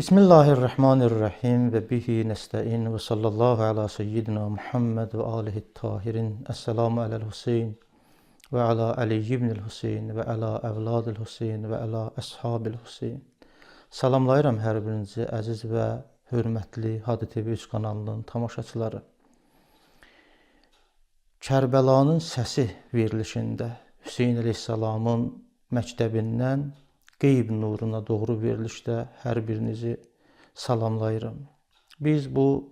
Bismillahirrahmanirrahim və bihi nəstəin və sallallahu əla seyyidina Muhammed və alihi tahirin. Əssəlamu ələl Hüseyn və əla Əli ibnil Hüseyn və əla əvladil Hüseyn və əla əshabil Hüseyn. Salamlayıram hər birinizi, əziz və hörmətli Hadi TV 3 kanalının tamaşaçıları. Kərbəlanın səsi verilişində Hüseyn əleyhissalamın məktəbindən qeyb nuruna doğru verilişdə hər birinizi salamlayıram. Biz bu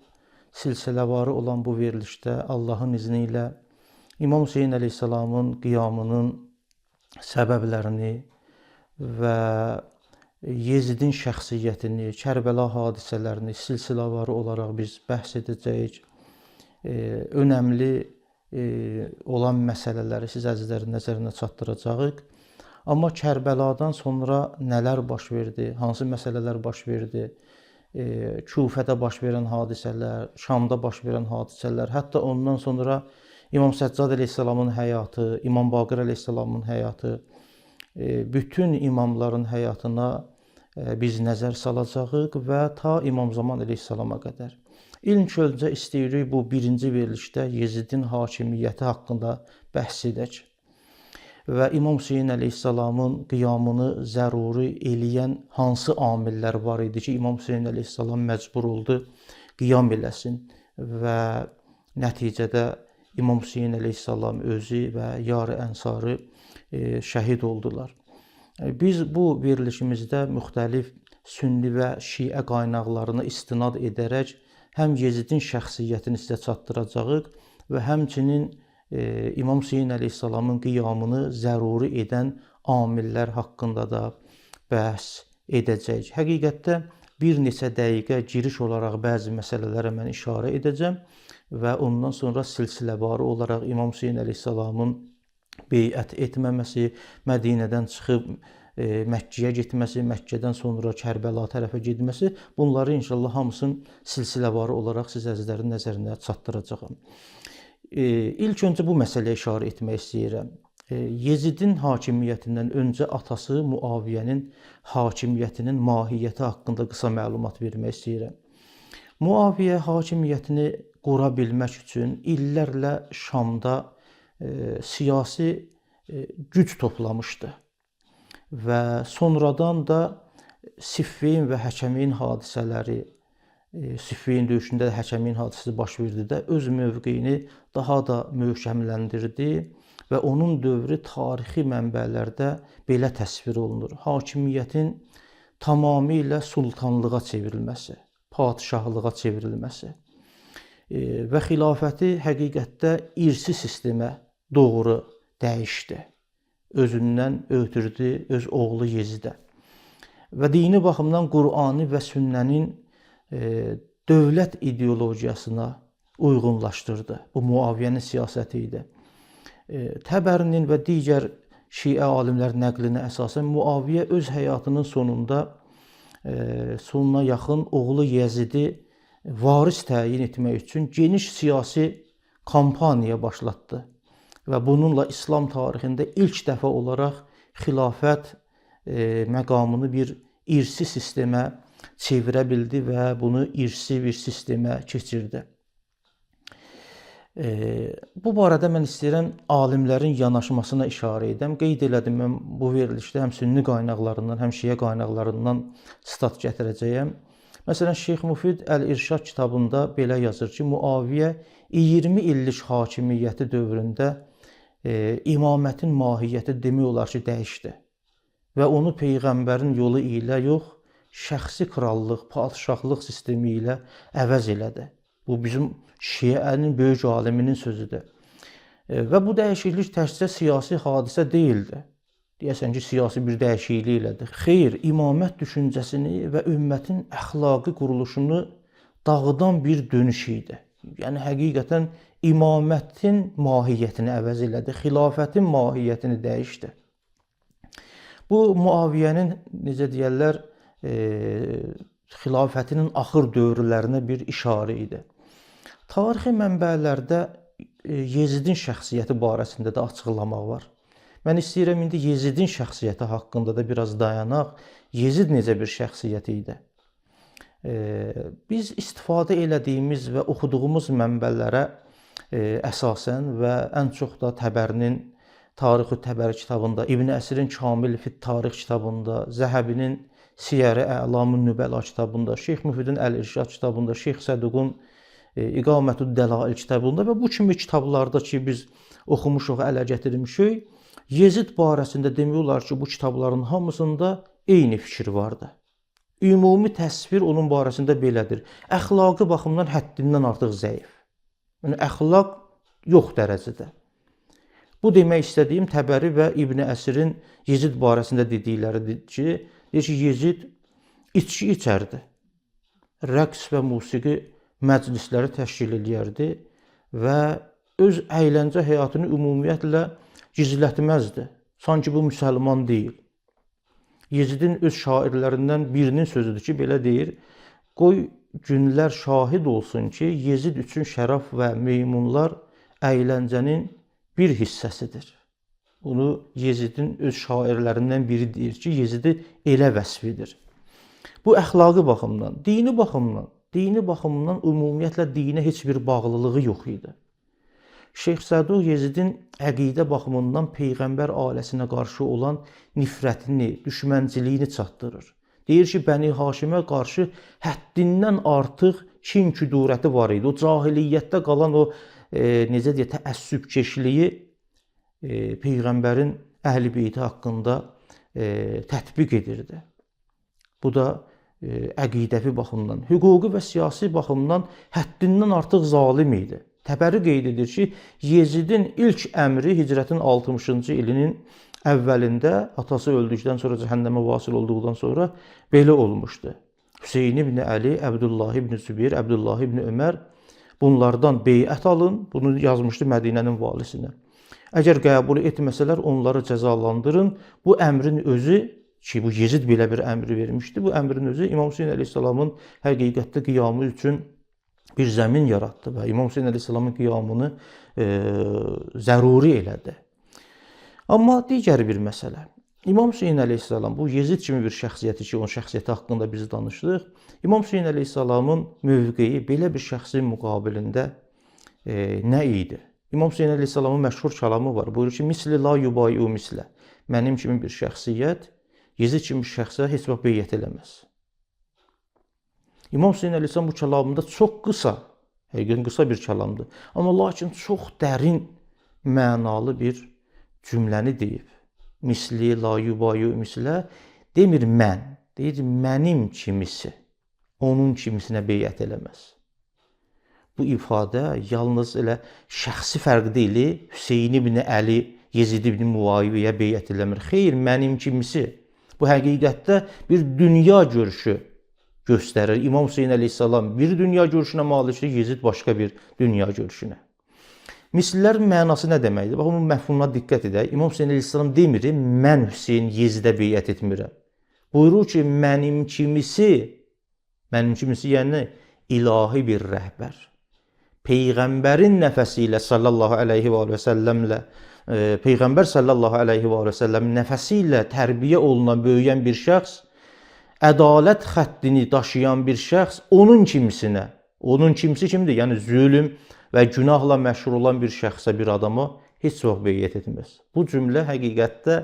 silsiləvarı olan bu verilişdə Allahın izni ilə İmam Hüseyn əleyhissalamın qiyamının səbəblərini və Yezidin şəxsiyyətini, Kərbəla hadisələrini silsiləvarı olaraq biz bəhs edəcəyik. Önəmli olan məsələləri siz əzizlərin nəzərinə çatdıracağıq. Amma Kərbəladan sonra nələr baş verdi, hansı məsələlər baş verdi, Kufədə baş verən hadisələr, Şamda baş verən hadisələr, hətta ondan sonra İmam Səccad əleyhissalamın həyatı, İmam Baqir əleyhissalamın həyatı, bütün imamların həyatına biz nəzər salacağıq və ta İmam Zaman əleyhissalama qədər. İlk öncə istəyirik bu birinci verilişdə Yezidin hakimiyyəti haqqında bəhs edək və İmam Hüseyn əleyhissalamın qiyamını zəruri eləyən hansı amillər var idi ki, İmam Hüseyn əleyhissalam məcbur oldu qiyam eləsin və nəticədə İmam Hüseyn əleyhissalam özü və yarı ənsarı şəhid oldular. Biz bu verilişimizdə müxtəlif sünni və şiə qaynaqlarına istinad edərək həm Yezidin şəxsiyyətini sizə çatdıracağıq və həmçinin İmam Hüseyn əleyhissalamın qiyamını zəruri edən amillər haqqında da bəhs edəcəyik. Həqiqətdə bir neçə dəqiqə giriş olaraq bəzi məsələlərə mən işarə edəcəm və ondan sonra silsiləvarı olaraq İmam Hüseyn əleyhissalamın beyət etməməsi, Mədinədən çıxıb Məkkəyə getməsi, Məkkədən sonra Kərbəla tərəfə getməsi, bunları inşallah hamısını silsiləvarı olaraq siz əzizlərin nəzərinə çatdıracağam. İlk öncə bu məsələyə işarə etmək istəyirəm. Yezidin hakimiyyətindən öncə atası Muaviyyənin hakimiyyətinin mahiyyəti haqqında qısa məlumat vermək istəyirəm. Muaviyyə hakimiyyətini qura bilmək üçün illərlə Şamda siyasi güc toplamışdı və sonradan da Siffin və Həkəmin hadisələri, Siffin döyüşündə də Həkəmin hadisəsi baş verdi də öz mövqeyini daha da möhkəmləndirdi və onun dövrü tarixi mənbələrdə belə təsvir olunur. Hakimiyyətin tamamilə sultanlığa çevrilməsi, padşahlığa çevrilməsi və xilafəti həqiqətdə irsi sistemə doğru dəyişdi. Özündən ötürdü öz oğlu Yezidə. Və dini baxımdan Qurani və sünnənin dövlət ideologiyasına uyğunlaşdırdı. Bu Muaviyyənin siyasəti idi. Təbərinin və digər şiə alimlər nəqlinə əsasən Muaviyyə öz həyatının sonunda sonuna yaxın oğlu Yezidi varis təyin etmək üçün geniş siyasi kampaniya başlatdı və bununla İslam tarixində ilk dəfə olaraq xilafət məqamını bir irsi sistemə çevirə bildi və bunu irsi bir sistemə keçirdi. Bu barədə mən istəyirəm alimlərin yanaşmasına işarə edəm. Qeyd elədim, mən bu verilişdə həm sünni qaynaqlarından, həm şiə qaynaqlarından sitat gətirəcəyəm. Məsələn, Şeyx Mufid Əl-İrşad kitabında belə yazır ki, Muaviyyə 20 illik hakimiyyəti dövründə imamətin mahiyyəti demək olar ki, dəyişdi və onu peyğəmbərin yolu ilə yox, şəxsi krallıq, padşahlıq sistemi ilə əvəz elədi. Bu bizim şiənin böyük aliminin sözüdür. Və bu dəyişiklik təkcə siyasi hadisə deyildi. Deyəsən ki, siyasi bir dəyişiklik elədi. Xeyr, imamət düşüncəsini və ümmətin əxlaqi quruluşunu dağıdan bir dönüş idi. Yəni həqiqətən imamətin mahiyyətini əvəz elədi, xilafətin mahiyyətini dəyişdi. Bu Muaviyyənin necə deyərlər, xilafətinin axır dövrlərinə bir işarə idi. Tarixi mənbələrdə Yezidin şəxsiyyəti barəsində də açıqlama var. Mən istəyirəm indi Yezidin şəxsiyyəti haqqında da biraz dayanaq. Yezid necə bir şəxsiyyət idi? Biz istifadə elədiyimiz və oxuduğumuz mənbələrə əsasən və ən çox da Təbərinin Tarixü Təbəri kitabında, İbn Əsirin Kamil fit Tarix kitabında, Zəhəbinin Siyər-i Əlamün Nübəla kitabında, Şeyx Müfidin Əl-İrşad kitabında, Şeyx Səduqun İqamətü Dəlail kitabında və bu kimi kitablarda ki biz oxumuşuq, ələ gətirmişik, Yezid barəsində demək olar ki, bu kitabların hamısında eyni fikir vardı. Ümumi təsvir onun barəsində belədir. Əxlaqi baxımdan həddindən artıq zəif. Yəni əxlaq yox dərəcədə. Bu demək istədiyim Təbəri və İbn Əsirin Yezid barəsində dedikləridir ki, deyir ki, Yezid içki içərdi. Rəqs və musiqi məclisləri təşkil eləyərdi və öz əyləncə həyatını ümumiyyətlə gizlətməzdi. Sanki bu müsəlman deyil. Yezidin öz şairlərindən birinin sözüdür ki, belə deyir: "Qoy günlər şahid olsun ki, Yezid üçün şərab və meymunlar əyləncənin bir hissəsidir." Bunu Yezidin öz şairlərindən biri deyir ki, Yezidi elə vəsf edir. Bu əxlaqi baxımdan, dini baxımdan ümumiyyətlə dinə heç bir bağlılığı yox idi. Şeyx Səduq Yezidin əqidə baxımından peyğəmbər ailəsinə qarşı olan nifrətini, düşmənciliyini çatdırır. Deyir ki, Bəni Haşimə qarşı həddindən artıq kin küdurəti var idi. O cahiliyyətdə qalan o necə deyə təəssübkeşliyi peyğəmbərin əhl-i beyti haqqında tətbiq edirdi. Bu da əqidəvi baxımdan, hüquqi və siyasi baxımdan həddindən artıq zalim idi. Təbəri qeyd edir ki, Yezidin ilk əmri hicrətin 60-cı ilinin əvvəlində atası öldükdən sonra, cəhənnəmə vasil olduqdan sonra belə olmuşdu. Hüseyn ibn Əli, Əbdullah ibn Zübeyir, Əbdullah ibn Ömər bunlardan beyət alın. Bunu yazmışdı Mədinənin valisinə. Əgər qəbul etməsələr onları cəzalandırın. Bu əmrin özü ki, bu Yezid belə bir əmri vermişdi. Bu əmrin özü İmam Hüseyn əleyhissalamın həqiqətdə qiyamı üçün bir zəmin yaratdı və İmam Hüseyn əleyhissalamın qiyamını zəruri elədi. Amma digər bir məsələ. İmam Hüseyn əleyhissalam bu Yezid kimi bir şəxsiyyəti ki, onun şəxsiyyəti haqqında biz danışdıq. İmam Hüseyn əleyhissalamın mövqeyi belə bir şəxsin müqabilində nə idi? İmam Hüseyn əleyhissalamın məşhur kəlamı var. Buyurur ki, misli la yubayu mislə. Mənim kimi bir şəxsiyyət Yezid kimi bir şəxsə heç vaxt beyət eləməz. İmam Hüseyn əleyhissalam bu kəlamında çox qısa, həqiqətən qısa bir kəlamdır. Amma lakin çox dərin mənalı bir cümləni deyib. Misli la yubayu mislə demir mən, deyir mənim kimisi onun kimisinə beyət eləməz. Bu ifadə yalnız elə şəxsi fərq deyil, Hüseyn ibn Əli Yezid ibn Muaviyə beyət eləmir. Xeyr, mənim kimisi. Bu həqiqətdə bir dünya görüşü göstərir. İmam Hüseyn əleyhissalam bir dünya görüşünə malikdir, Yezid başqa bir dünya görüşünə. Misillərin mənası nə deməkdir? Bax, onun məfhumuna diqqət edək. İmam Hüseyn əleyhissalam demir, mən Hüseyn Yezidə beyət etmirəm. Buyurur ki, mənim kimisi, mənim kimisi yəni ilahi bir rəhbər. Peyğəmbərin nəfəsi ilə sallallahu əleyhi və səlləmlə, Peyğəmbər sallallahu əleyhi və səlləm nəfəsi ilə tərbiyə olunan, böyüyən bir şəxs, ədalət xəttini daşıyan bir şəxs onun kimisinə, onun kimisi kimdir? Yəni zülm və günahla məşhur olan bir şəxsə, bir adama heç vaxt beyət etməz. Bu cümlə həqiqətdə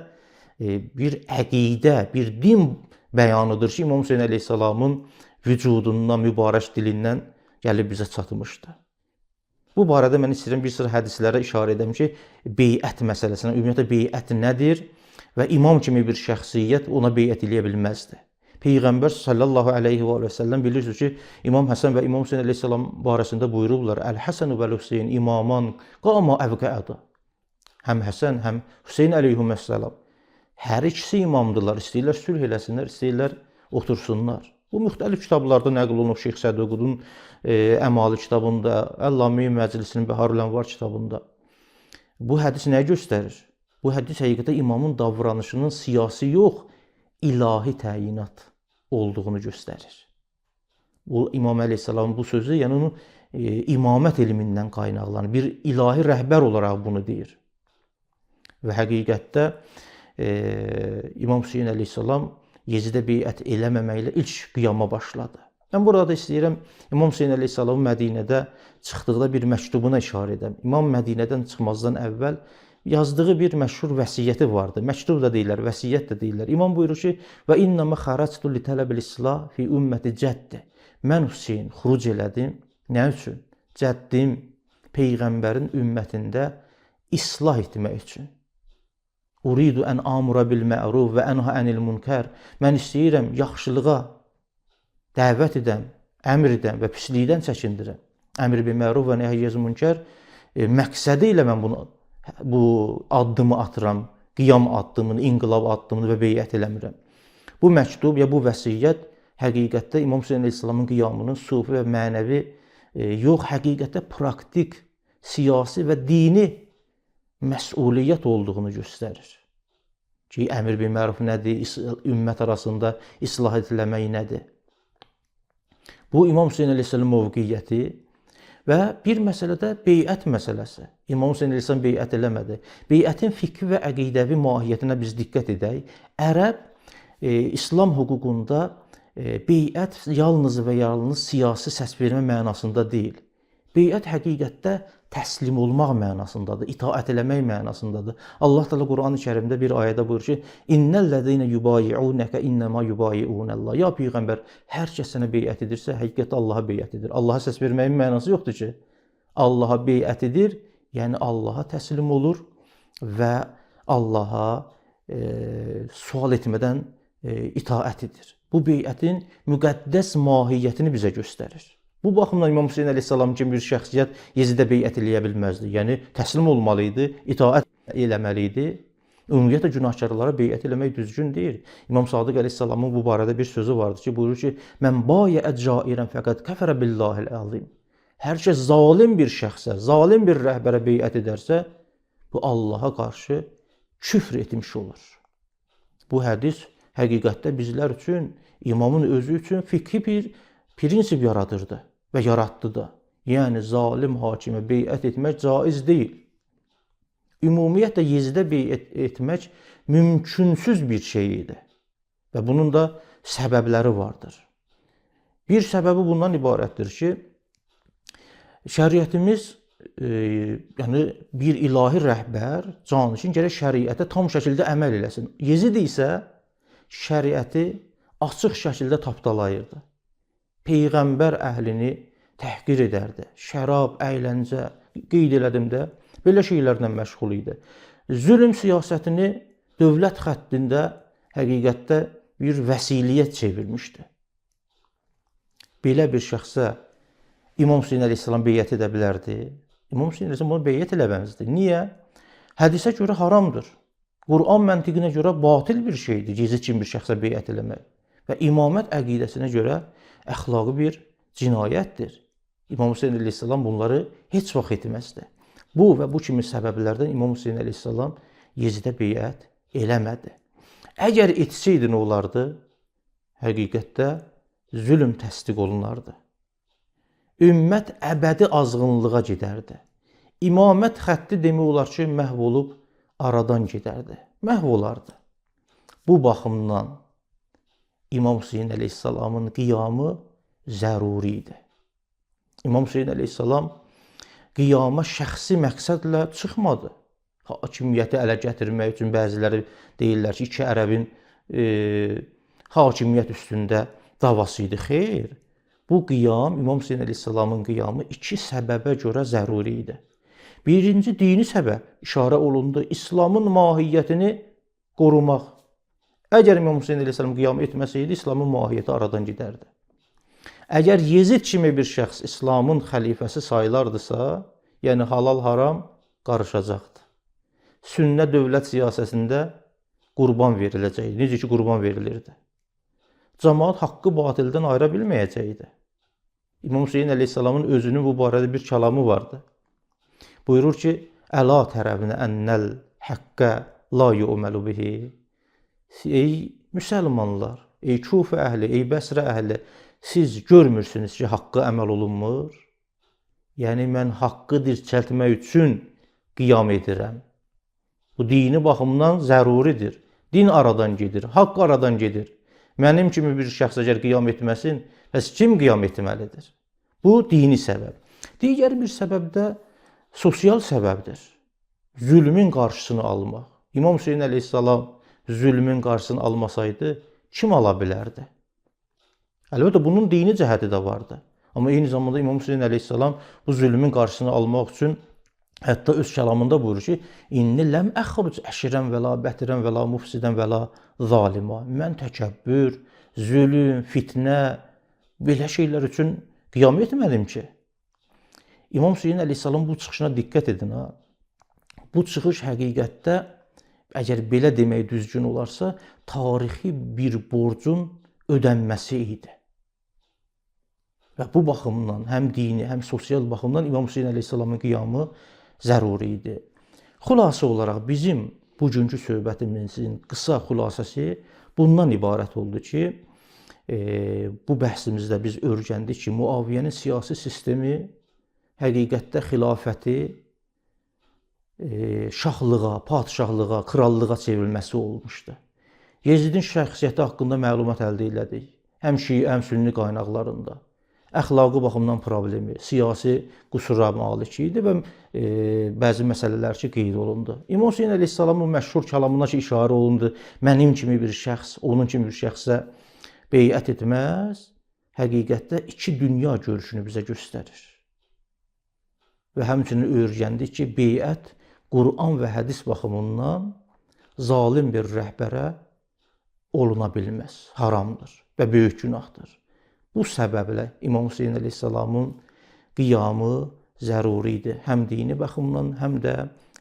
bir əqidə, bir din bəyanıdır ki, İmam Hüseyn əleyhissalamın vücudundan, mübarək dilindən gəlib bizə çatmışdı. Bu barədə mən istəyirəm bir sıra hədislərə işarə edəm ki, beyət məsələsinə, ümumiyyətlə beyət nədir və imam kimi bir şəxsiyyət ona beyət eləyə bilməzdi. Peyğəmbər sallallahu əleyhi və səlləm bilirsiniz ki, İmam Həsən və İmam Hüseyn əleyhissalam barəsində buyurublar: Əl-Həsən və Hüseyn imaman qama əvqəda. Həm Həsən, həm Hüseyn əleyhissalam. Hər ikisi imamdırlar. İstəyirlər sülh eləsinlər, istəyirlər otursunlar. Bu müxtəlif kitablarda nəql olunub, Şeyx Səduqun Əmalı kitabında, Əllami Məclisinin Bəharül Ənvar kitabında. Bu hədis nə göstərir? Bu hədis həqiqətən imamın davranışının siyasi yox, ilahi təyinat olduğunu göstərir. Bu İmam əleyhissalamın bu sözü, yəni onun imamət elmindən qaynaqlanır. Bir ilahi rəhbər olaraq bunu deyir. Və həqiqətdə İmam Hüseyn əleyhissalam Yezidə beyət eləməməklə ilk qiyama başladı. Mən burada istəyirəm İmam Hüseyn əleyhissalamın Mədinədə çıxdıqda bir məktubuna işarə edəm. İmam Mədinədən çıxmazdan əvvəl yazdığı bir məşhur vəsiyyəti vardı. Məktub da deyirlər, vəsiyyət də deyirlər. İmam buyurur ki: "Və innama xaractu li talabil islah fi ümmeti cəddi." Mən Hüseyn xruc elədim. Nə üçün? Cəddim peyğəmbərin ümmətində islah etmək üçün. Uridu ən amura bil ma'ruf və ənha anil munkar. Mən istəyirəm yaxşılığa dəvət edəm, əmr edəm və pislikdən çəkindirəm. Əmr bil məruf və nəhy münkər məqsədi ilə mən bunu bu addımı atıram, qiyam addımını, inqilab addımını və beyət eləmirəm. Bu məktub ya bu vəsiyyət həqiqətdə İmam Hüseyn əleyhissalamın qiyamının sufi və mənəvi yox, həqiqətdə praktik, siyasi və dini məsuliyyət olduğunu göstərir. Ki, əmr bil məruf nədir, ümmət arasında islah ediləmək nədir? Bu İmam Hüseyn əleyhissalam mövqiyyəti və bir məsələ də beyət məsələsi. İmam Hüseyn əleyhissalam beyət eləmədi. Beyətin fiqhi və əqidəvi mahiyyətinə biz diqqət edək. Ərəb İslam hüququnda beyət yalnız və yalnız siyasi səs vermə mənasında deyil. Beyət həqiqətdə təslim olmaq mənasındadır, itaət eləmək mənasındadır. Allah Teala Qurani-Kərimdə bir ayədə buyurur ki: "İnnellezîne yubayi'ûneke innema yubayi'ûnallah." Ya peyğəmbər, hər kəs sənə beyət edirsə, həqiqətdə Allaha beyət edir. Allaha səs verməyin mənası yoxdur ki, Allaha beyət edir, yəni Allaha təslim olur və Allaha sual etmədən itaət edir. Bu beyətin müqəddəs mahiyyətini bizə göstərir. Bu baxımdan İmam Hüseyn əleyhissalam kimi bir şəxsiyyət Yezidə beyət eləyə bilməzdi. Yəni təslim olmalı idi, itaət eləməli idi. Ümumiyyətlə günahkarlara beyət eləmək düzgün deyil. İmam Sadiq əleyhissalamın bu barədə bir sözü vardı ki, buyurur ki: "Mən bayə cairən fəqət kəfərə billahil azim." Hər kəs zalim bir şəxsə, zalim bir rəhbərə beyət edərsə, bu Allaha qarşı küfr etmiş olur. Bu hədis həqiqətdə bizlər üçün, imamın özü üçün fiqhi bir prinsip yaradırdı və yaratdı da. Yəni zalim hakimə beyət etmək caiz deyil. Ümumiyyətlə Yezidə beyət etmək mümkünsüz bir şey idi. Və bunun da səbəbləri vardır. Bir səbəbi bundan ibarətdir ki, şəriətimiz, yəni bir ilahi rəhbər, canişin gərək şəriətə tam şəkildə əməl eləsin. Yezid isə şəriəti açıq şəkildə tapdalayırdı. Peyğəmbər əhlini təhqir edərdi. Şərab, əyləncə, qeyd elədim də, belə şeylərlə məşğul idi. Zülm siyasətini dövlət xəttində həqiqətdə bir vəsiliyə çevirmişdi. Belə bir şəxsə İmam Hüseyn əleyhissalam beyət edə bilərdi. İmam Hüseyn əleyhissalam bunu beyət eləməzdi. Niyə? Hədisə görə haramdır. Quran məntiqinə görə batil bir şeydir Yezid kimi bir şəxsə beyət eləmək. Və imamət əqidəsinə görə əxlaqi bir cinayətdir. İmam Hüseyn əleyhissalam bunları heç vaxt etməzdi. Bu və bu kimi səbəblərdən İmam Hüseyn əleyhissalam Yezidə beyət eləmədi. Əgər etsəydi nə olardı? Həqiqətdə zülm təsdiq olunardı. Ümmət əbədi azğınlığa gedərdi. İmamət xətti demək olar ki, məhv olub aradan gedərdi. Məhv olardı. Bu baxımdan İmam Hüseyn əleyhissalamın qiyamı zəruri idi. İmam Hüseyn əleyhissalam qiyama şəxsi məqsədlə çıxmadı. Hakimiyyəti ələ gətirmək üçün bəziləri deyirlər ki, iki ərəbin hakimiyyət üstündə davası idi. Xeyr. Bu qiyam, İmam Hüseyn əleyhissalamın qiyamı iki səbəbə görə zəruri idi. Birinci dini səbəb işarə olundu. İslamın mahiyyətini qorumaq. Əgər İmam Hüseyn əleyhissalam qiyam etməsəydi, İslamın mahiyyəti aradan gedərdi. Əgər Yezid kimi bir şəxs İslamın xəlifəsi sayılardısa, yəni halal haram qarışacaqdı. Sünnə dövlət siyasətində qurban veriləcəkdi. Necə ki qurban verilirdi. Camaat haqqı batildən ayıra bilməyəcəkdi. İmam Hüseyn əleyhissalamın özünün bu barədə bir kəlamı vardı. Buyurur ki: "Əla tərəvnə ennəl haqqə la yu'məlu bihi." Ey müsəlmanlar, ey Kufə əhli, ey Bəsrə əhli, siz görmürsünüz ki, haqqı əməl olunmur? Yəni mən haqqı dirçəltmək üçün qiyam edirəm. Bu dini baxımdan zəruridir. Din aradan gedir, haqq aradan gedir. Mənim kimi bir şəxs əgər qiyam etməsin, bəs kim qiyam etməlidir? Bu dini səbəb. Digər bir səbəb də sosial səbəbdir. Zülmün qarşısını almaq. İmam Hüseyn əleyhissalam zülmün qarşısını almasaydı, kim ala bilərdi? Əlbəttə bunun dini cəhəti də vardı. Amma eyni zamanda İmam Hüseyn əleyhissalam bu zülmün qarşısını almaq üçün hətta öz kəlamında buyurur ki, "İnni ləm əxruc əşirən və la bətirən və la mufsidən və la zalima." Mən təkəbbür, zülm, fitnə belə şeylər üçün qiyam etmədim ki. İmam Hüseyn əleyhissalam bu çıxışına diqqət edin ha. Bu çıxış həqiqətdə əgər belə demək düzgün olarsa, tarixi bir borcun ödənməsi idi. Və bu baxımdan həm dini, həm sosial baxımdan İmam Hüseyn əleyhissalamın qiyamı zəruri idi. Xülasə olaraq bizim bugünkü söhbətimizin qısa xülasəsi bundan ibarət oldu ki, bu bəhsimizdə biz öyrəndik ki, Muaviyyənin siyasi sistemi həqiqətdə xilafəti şahlığa, padşahlığa, krallığa çevrilməsi olmuşdu. Yezidin şəxsiyyəti haqqında məlumat əldə elədik. Həm şii, həm sünni qaynaqlarında. Əxlaqi baxımdan problemi, siyasi qüsura malik idi və bəzi məsələlər ki qeyd olundu. İmam Hüseyn əleyhissalamın məşhur kəlamına ki işarə olundu. Mənim kimi bir şəxs, onun kimi bir şəxsə beyət etməz. Həqiqətdə iki dünya görüşünü bizə göstərir. Və həmçinin öyrəndik ki, beyət Quran və hədis baxımından zalim bir rəhbərə oluna bilməz, haramdır və böyük günahdır. Bu səbəblə İmam Hüseyn əleyhissalamın qiyamı zəruri idi. Həm dini baxımdan, həm də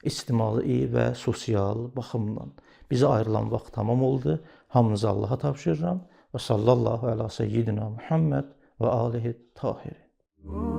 ictimai və sosial baxımdan. Bizə ayrılan vaxt tamam oldu. Hamınızı Allaha tapşırıram. Və sallallahu əla seyyidina Muhammed və alihi tahirin.